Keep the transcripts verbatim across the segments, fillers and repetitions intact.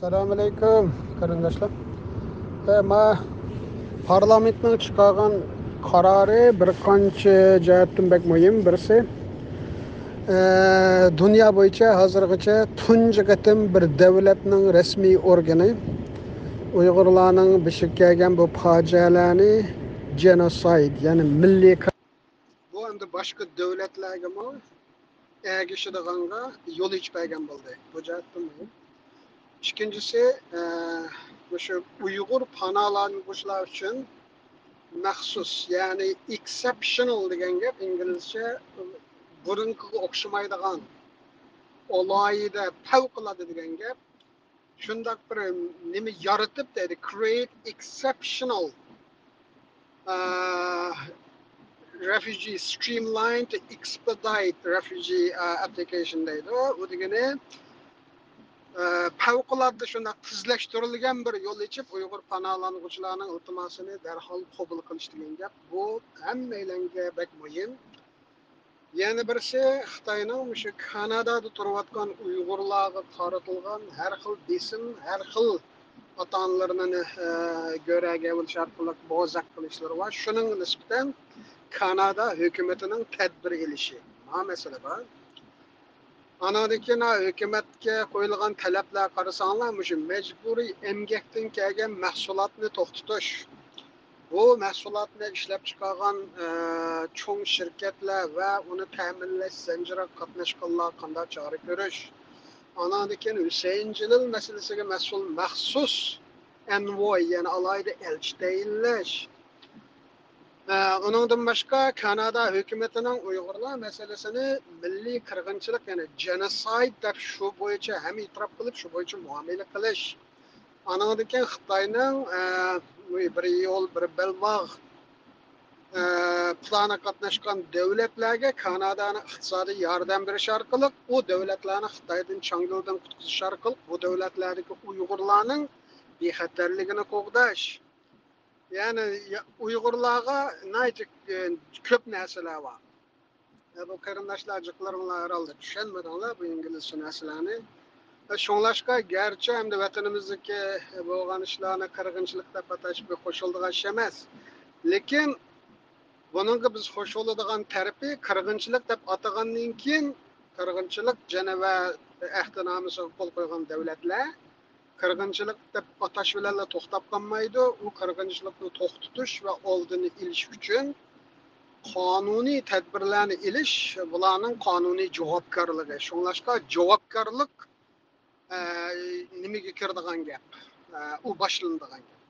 ئەسسالامۇئەلەيكۇم، قېرىنداشلار. ئە، ما پارلامېنتنىڭ چىقارغان قارارى بىر قانچە جەھەتتىن بەك مۇھىم. بىرسى، ئە، دۇنيا بويىچە ھازىرغىچە تۇنجى قېتىم بىر دۆلەتنىڭ رەسمىي ئورگىنى ئۇيغۇرلارنىڭ بېشىغا كەلگەن بۇ پاجىئەلەرنى جېنوسايد، يەنى مىللىي، بۇ ئەمدى باشقا دۆلەتلەرگىمۇ ئەگىشىدىغانغا يول ئېچىپ بەرگەن بولدى. بۇ جەھەتتىن مۇھىم. ئىككىنچىسى، ئە، مۇشۇ ئۇيغۇر پاناھلانغۇچىلار ئۈچۈن مەخسۇس، يەنى ئېكسېپشنال دېگەن گەپ ئىنگلىزچە، بۇرۇنقىغا ئوخشىمايدىغان، ئالاھىدە، پەۋقۇلئاددە دېگەن گەپ. شۇنداق بىر نېمە يارىتىپ دەيدۇ، create exceptional، ئە، refugee streamline to expedite refugee، ئە، application دەيدۇ. ئۇ دېگىنى، ئە، پەۋقۇلئاددە شۇنداق تېزلەشتۈرۈلگەن بىر يول ئېچىپ، ئۇيغۇر پاناھلانغۇچىلارنىڭ ئىلتىماسىنى دەرھال قوبۇل قىلىش دېگەن گەپ. بۇ ھەممەيلەنگە بەك مۇھىم. يەنە بىرسى، خىتاينىڭ مۇشۇ كانادادا تۇرۇۋاتقان ئۇيغۇرلارغا قارىتىلغان ھەر خىل بېسىم، ھەر خىل ئاتا-ئانىلىرىنى، ئە، گۆرەگە ئېلىش ئارقىلىق بوزەك قىلىشلىرى بار. شۇنىڭغا نىسبەتەن كانادا ھۆكۈمىتىنىڭ تەدبىر ئېلىشى. ما مەسىلە بار. ئانىڭدىن كېيىن ھۆكۈمەتكە قويۇلغان تەلەپلەر قارىساڭلار، مۇشۇ مەجبۇرىي ئەمگەكتىن كەلگەن مەھسۇلاتنى توختىتىش. بۇ مەھسۇلاتنى ئىشلەپچىقارغان، ئە، چوڭ شىركەتلەر ۋە ئۇنى تەمىنلەش زەنجىرىگە قاتناشقانلارغا قانداق چارە كۆرۈش. ئانىڭدىن كېيىن ھۈسەيىن جېلىل مەسىلىسىگە مەسئۇل مەخسۇس ئەنۋوي، يەنى ئالاھىدە ئەلچى تەيىنلەش. ئە، ئۇنىڭدىن باشقا، كانادا ھۆكۈمىتىنىڭ ئۇيغۇرلار مەسىلىسىنى مىللىي قىرغىنچىلىق، يەنى جېنوسايد دەپ شۇ بويىچە ھەم ئېتىراپ قىلىپ، شۇ بويىچە مۇئامىلە قىلىش. ئانىڭدىن كېيىن خىتاينىڭ، ئە، بىر يول، بىر بەلباغ، ئە، پىلانىغا قاتناشقان دۆلەتلەرگە كانادانىڭ ئىقتىسادىي ياردەم بېرىش ئارقىلىق، ئۇ دۆلەتلەرنى خىتايدىن، چاڭگىلدىن قۇتقۇزۇش ئارقىلىق، بۇ دۆلەتلەردىكى ئۇيغۇرلارنىڭ بىخەتەرلىكىنى قوغداش. يەنى يا-، ئۇيغۇرلارغا ناھايىتى، ئە، كۆپ نەرسىلەر بار. ئە، بۇ قېرىنداشلار، جىقلىرىڭلار ھەرھالدا چۈشەنمىدىڭلار بۇ ئىنگلىزچە نەرسىلەرنى. ئە، شۇڭلاشقا، گەرچە ئەمدى ۋەتىنىمىزدىكى بولغان ئىشلارنى قىرغىنچىلىق دەپ ئاتاش بىر قوشۇلىدىغان ئىش ئەمەس. لېكىن بۇنىڭغا بىز قوشۇلىدىغان تەرىپى، قىرغىنچىلىق دەپ ئاتىغاندىن كېيىن، قىرغىنچىلىق جەنۋە ئەھدىنامىسىغا قول قويغان دەۋلەتلەر قىرغىنچىلىق دەپ ئاتاش بىلەنلا توختاپ قالمايدۇ، ئۇ قىرغىنچىلىقنى توختىتىش ۋە ئالدىنى ئېلىش ئۈچۈن قانۇنىي تەدبىرلەرنى ئېلىش بۇلارنىڭ قانۇنىي جاۋابكارلىقى. شۇڭلاشقا جاۋابكارلىق، ئە، نېمىگە كىرىدىغان گەپ؟ ئە، ئۇ باشلىنىدىغان گەپ.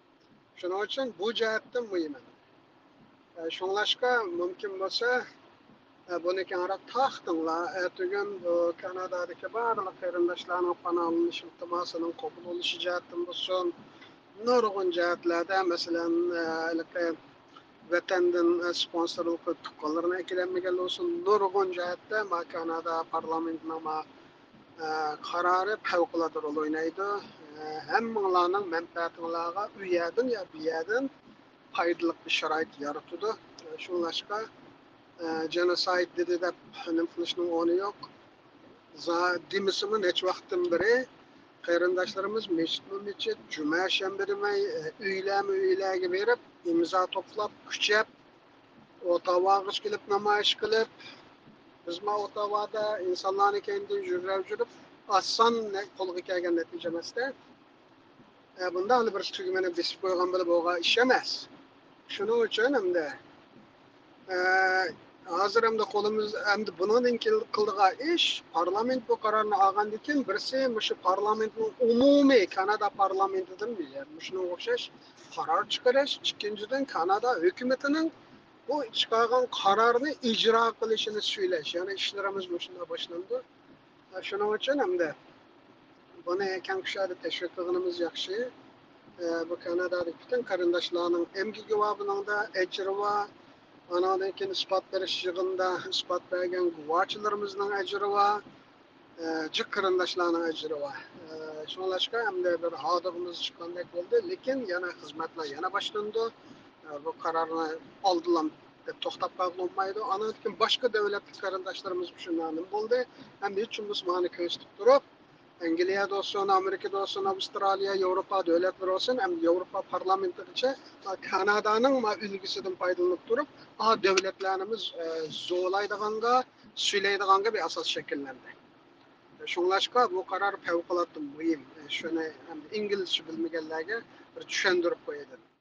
شۇنىڭ ئۈچۈن بۇ جەھەتتىن مۇھىم. ئە، شۇڭلاشقا مۇمكىن بولسا، ئە، بۇنى كەڭرەك تارقىتىڭلار. ئەتىگۈن بۇ كانادادىكى بارلىق قېرىنداشلارنىڭ پاناھلىنىش ئىلتىماسىنىڭ قوبۇل بولۇشى جەھەتتىن بولسۇن، نۇرغۇن جەھەتلەردە، مەسىلەن، ئە، ھېلىقى ۋەتەندىن، ئە، سپونسورلۇق قىلىپ تۇغقانلىرىنى ئەكېلەلمىگەن بولسۇن، نۇرغۇن جەھەتتە ما كانادا پارلامېنتىنىڭ ما، ئە، قارارى پەۋقۇلئاددە رول ئوينايدۇ. ئە، ھەممىڭلارنىڭ مەنپەئەتىڭلارغا ئۇ يەردىن يا بۇ يەردىن پايدىلىق بىر شارائىت يارىتىدۇ. شۇڭلاشقا، ئە، جېنوسايد دېدى دەپ نېمە قىلىشنىڭ ئورنى يوق. زا-، دېمىسىمۇ نەچچە ۋاقىتتىن بېرى قېرىنداشلىرىمىز مىچىتمۇ مىچىت، جۈمە شەنبە دېمەي، ئە، ئۆيلەرمۇ ئۆيلەرگە بېرىپ، ئىمزا توپلاپ، كۈچەپ، ئوتاۋاغىچە كېلىپ نامايىش قىلىپ، بىزمۇ ئوتاۋادا ئىنسانلارنى كەينىدىن يۈگۈرۈپ يۈرۈپ، ئاسان نە-، قولغا كەلگەن نەتىجە ئەمەستە. ئە، بۇنداق بىر تۈگمىنى بېسىپ قويغان بىلەن بولغان ئىش ئەمەس. شۇنىڭ ئۈچۈن ئەمدى، ئە، ھازىر ئەمدى قولىمىز، ئەمدى بۇنىڭدىن كېيىن قىلىدىغان ئىش، پارلامېنت بۇ قارارنى ئالغاندىن كېيىن، بىرسى مۇشۇ پارلامېنتنىڭ ئومۇمىي، كانادا پارلامېنتىدىن، يەنى مۇشۇنىڭغا ئوخشاش قارار چىقىرىش، ئىككىنچىدىن، كانادا ھۆكۈمىتىنىڭ بۇ چىقارغان قارارنى ئىجرا قىلىشىنى سۈيلەش. يەنى ئىشلىرىمىز مۇشۇنداق باشلىنىدۇ. شۇنىڭ ئۈچۈن ئەمدى بۇنى كەڭ كۇشادە تەشۋىق قىلغىنىمىز ياخشى. ئە، بۇ كانادادىكى پۈتۈن قېرىنداشلارنىڭ ئەمگىكى بار، بۇنىڭدا ئەجرى بار. ئانىڭدىن كېيىن ئىسپات بېرىش يىغىنىدا ئىسپات بەرگەن گۇۋاچىلىرىمىزنىڭ ئەجرى بار. ئە، جىق قېرىنداشلارنىڭ ئەجرى بار. ئە، شۇڭلاشقا ئەمدى بىر ھاردۇقىمىز چىققاندەك بولدى، لېكىن يەنە خىزمەتلەر يەنە باشلىنىدۇ. ئە، بۇ قارارنى ئالدىلا دەپ توختاپ قالغىلى بولمايدۇ. ئانىڭدىن كېيىن باشقا دۆلەتلىك قېرىنداشلىرىمىز شۇنداق نېمە بولدى. ئەمدى ھېچ بولمىسا مانا كۆرسىتىپ تۇرۇپ، ئەنگلىيەدە بولسۇن، ئامېرىكىدا بولسۇن، ئاۋسترالىيە، ياۋروپا دۆلەتلىرى بولسۇن، ھەم ياۋروپا پارلامېنتىغىچە كانادانىڭ ما ئۈلگىسىدىن پايدىلىنىپ تۇرۇپ، ئا دۆلەتلەرنىمۇ زولايدىغانغا، سۈيلەيدىغانغا بىر ئاساس شەكىللەندى. شۇڭلاشقا بۇ قارار پەۋقۇلئاددە مۇھىم. شۇنى ئەمدى ئىنگلىزچە بىلمىگەنلەرگە بىر چۈشەندۈرۈپ قوياي دېدىم.